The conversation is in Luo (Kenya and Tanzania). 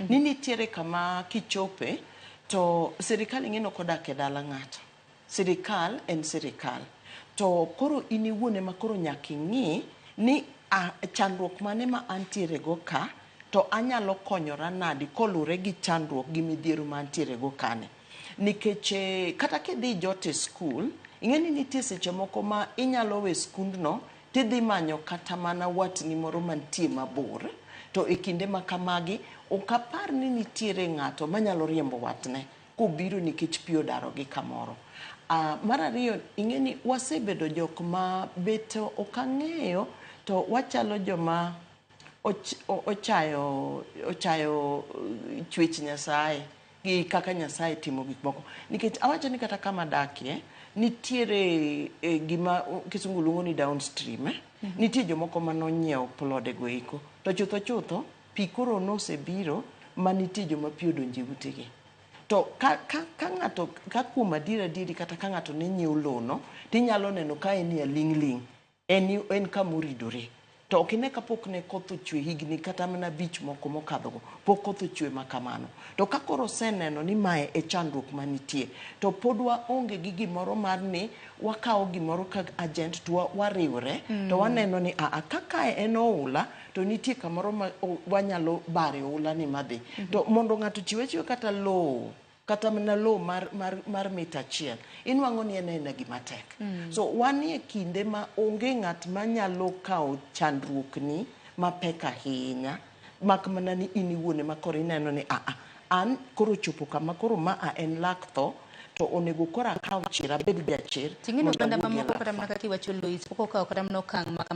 Ni nitiere kama kichope to sirikal ing'e ni ok odak e dala ng'ato. Sirikal en sirikal. To koro in iwuon ema koro nyaka ing'i ni a chandruok mane ma antiere go ka to anyalo konyora nadi kolure gi chandruok gi midhiero ma antiere go kani. Nikech kata kidhi jot e skul, ing'e ni nitie seche moko ma inyalo we skundno tidhi manyo kata mana watni moro mantie mabor. To e kinde ma kamagi, ok apar ni nitiere ng'ato manyalo riembo watne kobiro nikech pi odarogi kamoro. Mar ariyo, ing'e ni wasebedo jok ma bet ok ang'eyo to wachalo joma ochayo chwech Nyasaye gi kaka Nyasaye timo gik moko. Nikech awacho ni kata kama adakie, nitiere gima kisungu luongo ni downstream. Nitie jomoko manonyiewo plode go eko. To chutho chutho, pi koro nosebiro ma nitie joma pi odonjo e utegi. To ka ng'ato, ka kuom adier adieri kata ka ng'ato ne nyiewo lowo no, tinyalo neno ka en e ling' ling'. En kama oridore. To ok ine kapok ne koth ochwe higni kata mana 5 moko mokadho go, pok koth ochwe ma kamano. To ka koro oseneno ni mae e chandruok manitie, to pod waonge gi gimoro mar ni wakawo gimoro ka agent to wariwre, to waneno ni aa ka kae en oula, to nitie kamoro ma wanyalo bare oula ni madhi. To mondo ng'ato ochiw achiwa kata lowo, kata mana lowo mar mita 1, inwang'o ni en aena gima tek. So wanie kinde ma onge ng'at manyalo kawo chandruok ni mapek ahinya, mak mana ni in iwuon ema koro ineno ni aa, an koro chopo kama koro ma a en lak tho, to onego koro akaw chir, abed jachir. Ting'e ni mondo oganda awuog e mamoko lak kata tho. Mana kaka iwacho, Lois, pok okawo kata mana okang' ma